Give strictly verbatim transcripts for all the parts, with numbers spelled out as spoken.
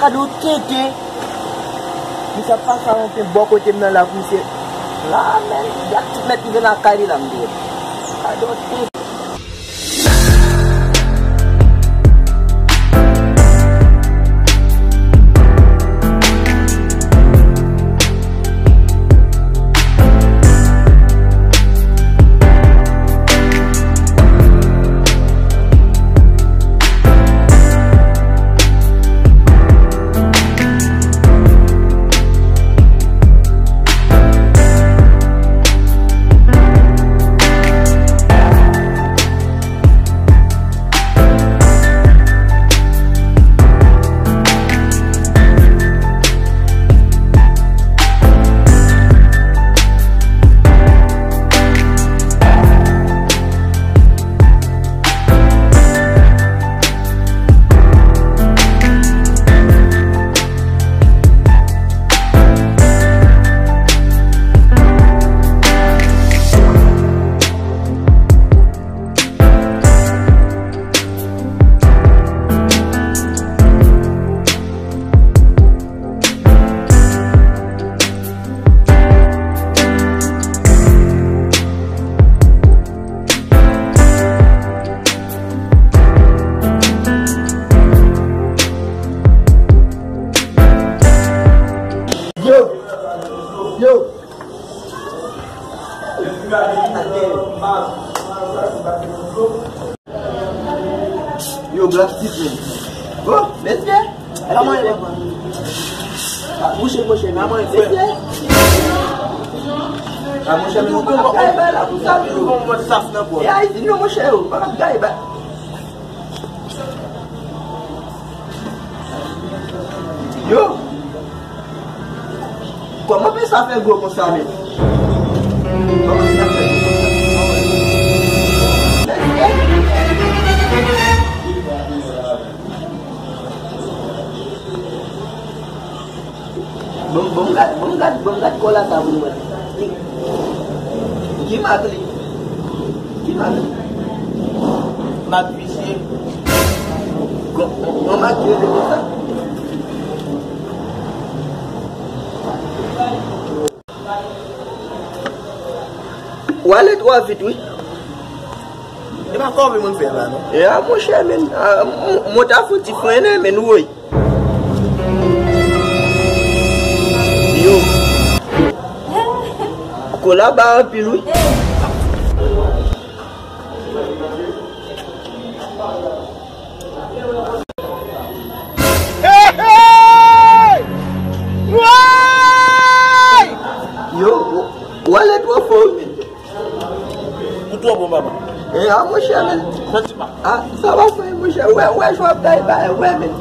Gade yon tenten. Misye ap pase avè yon pen bò kote m nan la pou misye. La menm, gad ti mèt rive nan kay li la, m di. Gade yon tenten. Yo! Yo! Yo, Black Steve, men. Oh, mesye! Kòman e, papa? Ah, mouche, mouche, men. Kòman e, frè? Mesye! Ah, mouche, men, nou pa ka gaye bay la pou sa, nou. Bon, mwen saf nan pò. E Ayiti, non, mouche, yo, pa ka gaye bay. Yo! Kòman pen sa fè gwo konsa, men? Kòman sa fè gwo konsa? Bon, bon, gad, bon, gad, bon, gad kòla sa pou mwen. Ki, ki mak li? Ki mak li? Mak visye. Kon, kon mak li rele konsa? W ale twò vit, wi. E pa kòve moun fè la, non? E a, monchè, men, a, m, m ta fouti frennen, men, woy. Yo. Kola ba anpil, wi. Hey, hey! Woy! Yo, w ale twò fò, wi, men. Ou twò bon, papa. E a, monchè, men. Santi pa. A, sa va fè, monchè. Wè, wè, jwè ap gaye bay, wè, men.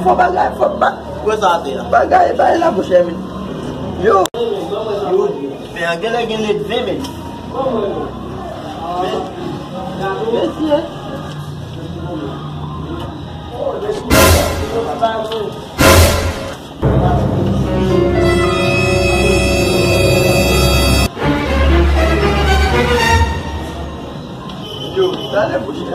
Fò bagay, fò ba-, wè sa atè a. Bagay bay la, monchè, men. Yo. Yo. Pen an genlè gen lèt ven, men. Men, mesye. Yo, talè, monchè.